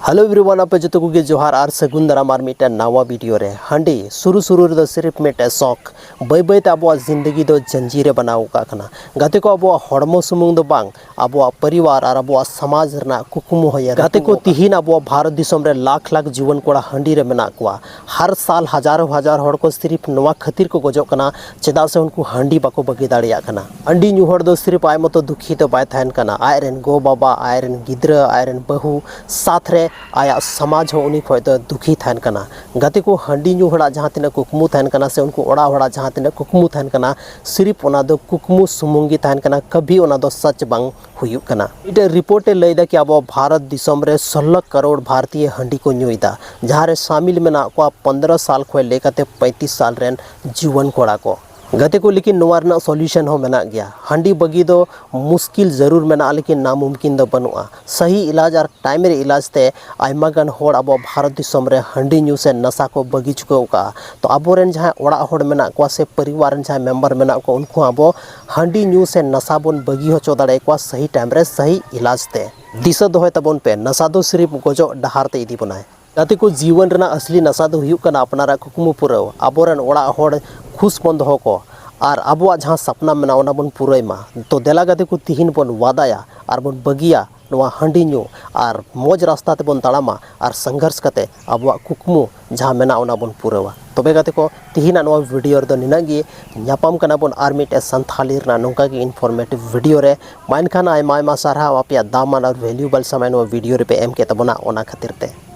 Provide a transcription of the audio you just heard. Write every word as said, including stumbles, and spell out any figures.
Hello everyone, ᱟᱯᱮ ᱡᱚᱛᱚ ᱠᱚᱜᱮ ᱡᱚᱦᱟᱨ ᱟᱨ ᱥᱟᱹᱜᱩᱱ ᱫᱟᱨᱟᱢ ᱟᱨ ᱢᱤᱫᱴᱮᱱ ᱱᱟᱣᱟ ᱵᱷᱤᱰᱤᱭᱳ ᱨᱮ᱾ ᱦᱟᱺᱰᱤ ᱥᱩᱨᱩ ᱥᱩᱨᱩ ᱨᱮᱫᱚ ᱥᱤᱨᱤᱯ ᱢᱤᱫᱴᱮᱱ ᱥᱚᱠ, ᱵᱟᱹᱭ ᱵᱟᱹᱭ ᱛᱮ ᱟᱵᱚᱣᱟᱜ ᱡᱤᱱᱫᱮᱜᱤ ᱫᱚ ᱡᱟᱸᱡᱤᱨ ᱨᱮ ᱵᱮᱱᱟᱣ ᱟᱠᱟᱫ ᱠᱟᱱᱟ᱾ ᱜᱟᱛᱮ ᱠᱚ, ᱟᱵᱚᱣᱟᱜ ᱦᱚᱲᱢᱚ ᱥᱩᱢᱩᱝ ᱫᱚ ᱵᱟᱝ, ᱟᱵᱚᱣᱟᱜ ᱯᱚᱨᱤᱵᱟᱨ ᱟᱨ ᱟᱵᱚᱣᱟᱜ ᱥᱚᱢᱟᱡᱽ ᱨᱮᱱᱟᱜ ᱠᱩᱠᱢᱩ ᱦᱚᱸ ᱜᱟᱛᱮ ᱠᱚ, ᱛᱤᱦᱤᱧ ᱟᱵᱚᱣᱟᱜ ᱵᱷᱟᱨᱚᱛ ᱫᱤᱥᱚᱢ ᱨᱮ ᱞᱟᱠᱷ ᱞᱟᱠᱷ ᱡᱩᱣᱟᱹᱱ ᱠᱚᱲᱟ ᱦᱟᱺᱰᱤ ᱨᱮ ᱢᱮᱱᱟᱜ ᱠᱚᱣᱟ᱾ ᱦᱟᱨ ᱥᱟᱞ ᱦᱟᱡᱟᱨᱚ ᱦᱟᱡᱟᱨ ᱦᱚᱲ ᱠᱚ ᱥᱤᱨᱤᱯ ᱱᱚᱣᱟ ᱠᱷᱟᱹᱛᱤᱨ ᱠᱚ ᱜᱚᱡᱚᱜ ᱠᱟᱱᱟ, ᱪᱮᱫᱟᱜ ᱥᱮ ᱩᱱᱠᱩ ᱦᱟᱺᱰᱤ ᱵᱟᱠᱚ ᱵᱟᱹᱜᱤ ᱫᱟᱲᱮᱭᱟᱜ ᱠᱟᱱᱟ᱾ ᱦᱟᱺᱰᱤ ᱧᱩ ᱦᱚᱲ ᱫᱚ ᱥᱤᱨᱤᱯ ᱟᱡ ᱢᱚᱛᱚ ᱫᱩᱠᱷᱤ ᱫᱚ ᱵᱟᱭ ᱛᱟᱦᱮᱱ ᱠᱟᱱᱟ, ᱟᱡ ᱨᱮᱱ ᱜᱚ ᱵᱟᱵᱟ, ᱟᱡ ᱨᱮᱱ ᱜᱤᱫᱽᱨᱟᱹ, ᱟᱡ ᱨᱮᱱ ᱵᱟᱹᱦᱩ ᱥᱟᱛ ᱨᱮ ᱟᱭᱟᱜ ᱥᱚᱢᱟᱡᱽ ᱦᱚᱸ ᱩᱱᱤ ᱠᱷᱚᱱ ᱫᱚ ᱫᱩᱠᱷᱤ ᱛᱟᱦᱮᱱ ᱠᱟᱱᱟ᱾ ᱜᱟᱛᱮ ᱠᱚ, ᱦᱟᱺᱰᱤ ᱧᱩ ᱦᱚᱲᱟᱜ ᱡᱟᱦᱟᱸ ᱛᱤᱱᱟᱹᱜ ᱠᱩᱠᱢᱩ ᱛᱟᱦᱮᱱ ᱠᱟᱱᱟ ᱥᱮ ᱩᱱᱠᱩ ᱚᱲᱟᱜ ᱦᱚᱲᱟᱜ ᱡᱟᱦᱟᱸ ᱛᱤᱱᱟᱹᱜ ᱠᱩᱠᱢᱩ ᱛᱟᱦᱮᱱ ᱠᱟᱱᱟ, ᱥᱤᱨᱤᱯ ᱚᱱᱟ ᱫᱚ ᱠᱩᱠᱢᱩ ᱥᱩᱢᱩᱝ ᱜᱮ ᱛᱟᱦᱮᱱ ᱠᱟᱱᱟ, ᱠᱟᱵᱷᱤ ᱚᱱᱟ ᱫᱚ ᱥᱟᱪ ᱵᱟᱝ ᱦᱩᱭᱩᱜ ᱠᱟᱱᱟ᱾ ᱢᱤᱫᱴᱮᱱ ᱨᱤᱯᱳᱨᱴ ᱮ ᱞᱟᱹᱭ ᱮᱫᱟ ᱠᱤ ᱟᱵᱚ ᱵᱷᱟᱨᱚᱛ ᱫᱤᱥᱚᱢ ᱨᱮ ᱥᱳᱞᱞᱳ ᱠᱟᱨᱳᱲ ᱵᱷᱟᱨᱚᱛᱤᱭᱚ ᱦᱟᱺᱰᱤ ᱠᱚ ᱧᱩᱭᱮᱫᱟ, ᱡᱟᱦᱟᱸ ᱨᱮ ᱥᱟᱢᱤᱞ ᱢᱮᱱᱟᱜ ᱠᱚᱣᱟ ᱯᱚᱱᱫᱽᱨᱚ ᱥᱟᱞ ᱠᱷᱚᱱ ᱞᱟᱹᱭ ᱠᱟᱛᱮ ᱯᱚᱸᱭᱛᱨᱤᱥ ᱥᱟᱞ ᱨᱮᱱ ᱡᱩᱣᱟᱹᱱ ᱠᱚᱲᱟ ᱠᱚ᱾ ᱜᱟᱛᱮ ᱠᱚ, ᱞᱮᱠᱤᱱ ᱱᱚᱣᱟ ᱨᱮᱱᱟᱜ ᱥᱚᱞᱭᱩᱥᱚᱱ ᱦᱚᱸ ᱢᱮᱱᱟᱜ ᱜᱮᱭᱟ᱾ ᱦᱟᱺᱰᱤ ᱵᱟᱹᱜᱤ ᱫᱚ ᱢᱩᱥᱠᱤᱞ ᱡᱟᱹᱨᱩᱲ ᱢᱮᱱᱟᱜᱼᱟ, ᱞᱮᱠᱤᱱ ᱱᱟᱢᱩᱢᱠᱤᱱ ᱫᱚ ᱵᱟᱹᱱᱩᱜᱼᱟ᱾ ᱥᱟᱹᱦᱤ ᱤᱞᱟᱡᱽ ᱟᱨ ᱴᱟᱭᱤᱢ ᱨᱮ ᱤᱞᱟᱡᱽ ᱛᱮ ᱟᱭᱢᱟ ᱜᱟᱱ ᱦᱚᱲ ᱟᱵᱚ ᱵᱷᱟᱨᱚᱛ ᱫᱤᱥᱚᱢ ᱨᱮ ᱦᱟᱺᱰᱤ ᱧᱩ ᱥᱮ ᱱᱟᱥᱟ ᱠᱚ ᱵᱟᱹᱜᱤ ᱪᱩᱠᱟᱹᱣ ᱠᱟᱜᱼᱟ᱾ ᱛᱚ ᱟᱵᱚᱨᱮᱱ ᱡᱟᱦᱟᱸᱭ ᱚᱲᱟᱜ ᱦᱚᱲ ᱢᱮᱱᱟᱜ ᱠᱚᱣᱟ ᱥᱮ ᱯᱚᱨᱤᱵᱟᱨ ᱨᱮᱱ ᱡᱟᱦᱟᱸᱭ ᱢᱮᱢᱵᱟᱨ ᱢᱮᱱᱟᱜ ᱠᱚᱣᱟ, ᱩᱱᱠᱩ ᱦᱚᱸ ᱟᱵᱚ ᱦᱟᱺᱰᱤ ᱧᱩ ᱥᱮ ᱱᱟᱥᱟ ᱵᱚᱱ ᱵᱟᱹᱜᱤ ᱦᱚᱪᱚ ᱫᱟᱲᱮᱭᱟᱠᱚᱣᱟ ᱥᱟᱹᱦᱤ ᱴᱟᱭᱤᱢ ᱨᱮ ᱥᱟᱹᱦᱤ ᱤᱞᱟᱡᱽ ᱛᱮ᱾ ᱫᱤᱥᱟᱹ ᱫᱚᱦᱚᱭ ᱛᱟᱵᱚᱱ ᱯᱮ, ᱱᱟᱥᱟ ᱫᱚ ᱥᱤᱨᱤᱯ ᱜᱚᱡᱚᱜ ᱰᱟᱦᱟᱨ ᱛᱮ ᱤᱫᱤ ᱵᱚᱱᱟᱭ᱾ ᱜᱟᱛᱮ ᱠᱚ, ᱡᱤᱭᱚᱱ ᱨᱮᱱᱟᱜ ᱟᱥᱞᱤ ᱱᱟᱥᱟ ᱫᱚ ᱦᱩᱭᱩᱜ ᱠᱟᱱᱟ ᱟᱯᱱᱟᱨᱟᱜ ᱠᱩᱠᱢᱩ ᱯᱩᱨᱟᱹᱣ, ᱟᱵᱚᱨᱮᱱ ᱚᱲᱟᱜ ᱦᱚᱲ ᱠᱷᱩᱥ ᱵᱚᱱ ᱫᱚᱦᱚ ᱠᱚ, ᱟᱨ ᱟᱵᱚᱣᱟᱜ ᱡᱟᱦᱟᱸ ᱥᱟᱯᱱᱟ ᱢᱮᱱᱟᱜᱼᱟ ᱚᱱᱟ ᱵᱚᱱ ᱯᱩᱨᱟᱹᱭ ᱢᱟ᱾ ᱛᱚ ᱫᱮᱞᱟ ᱜᱟᱛᱮ ᱠᱚ, ᱛᱤᱦᱤᱧ ᱵᱚᱱ ᱣᱟᱫᱟᱭᱟ ᱟᱨ ᱵᱚᱱ ᱵᱟᱹᱜᱤᱭᱟ ᱱᱚᱣᱟ ᱦᱟᱺᱰᱤ ᱧᱩ ᱟᱨ ᱢᱚᱡᱽ ᱨᱟᱥᱛᱟ ᱛᱮᱵᱚᱱ ᱛᱟᱲᱟᱢᱟ ᱟᱨ ᱥᱚᱝᱜᱷᱚᱨᱥ ᱠᱟᱛᱮ ᱟᱵᱚᱣᱟᱜ ᱠᱩᱠᱢᱩ ᱡᱟᱦᱟᱸ ᱢᱮᱱᱟᱜᱼᱟ ᱚᱱᱟ ᱵᱚᱱ ᱯᱩᱨᱟᱹᱣᱟ᱾ ᱛᱚᱵᱮ ᱜᱟᱛᱮ ᱠᱚ, ᱛᱤᱦᱤᱧᱟᱜ ᱱᱚᱣᱟ ᱵᱷᱤᱰᱤᱭᱳ ᱨᱮᱫᱚ ᱱᱤᱱᱟᱹᱜ ᱜᱮ᱾ ᱧᱟᱯᱟᱢ ᱠᱟᱱᱟ ᱵᱚᱱ ᱟᱨ ᱢᱤᱫᱴᱮᱡ ᱥᱟᱱᱛᱷᱟᱞᱤ ᱨᱮᱱᱟᱜ ᱱᱚᱝᱠᱟ ᱜᱮ ᱤᱱᱯᱷᱚᱨᱢᱮᱴᱤᱵᱷ ᱵᱷᱤᱰᱤᱭᱳ ᱨᱮ᱾ ᱢᱟ ᱮᱱᱠᱷᱟᱱ ᱟᱭᱢᱟ ᱟᱭᱢᱟ ᱥᱟᱨᱦᱟᱣ ᱟᱯᱮᱭᱟᱜ ᱫᱟᱢᱟᱱ ᱟᱨ ᱵᱷᱮᱞᱩᱭᱮᱵᱚᱞ ᱥᱚᱢᱚᱭ ᱱᱚᱣᱟ ᱵᱷᱤᱰᱤᱭᱳ ᱨᱮᱯᱮ ᱮᱢ ᱠᱮᱫ ᱛᱟᱵᱚᱱᱟ, ᱚᱱᱟ ᱠᱷᱟᱹᱛᱤᱨ ᱛᱮ᱾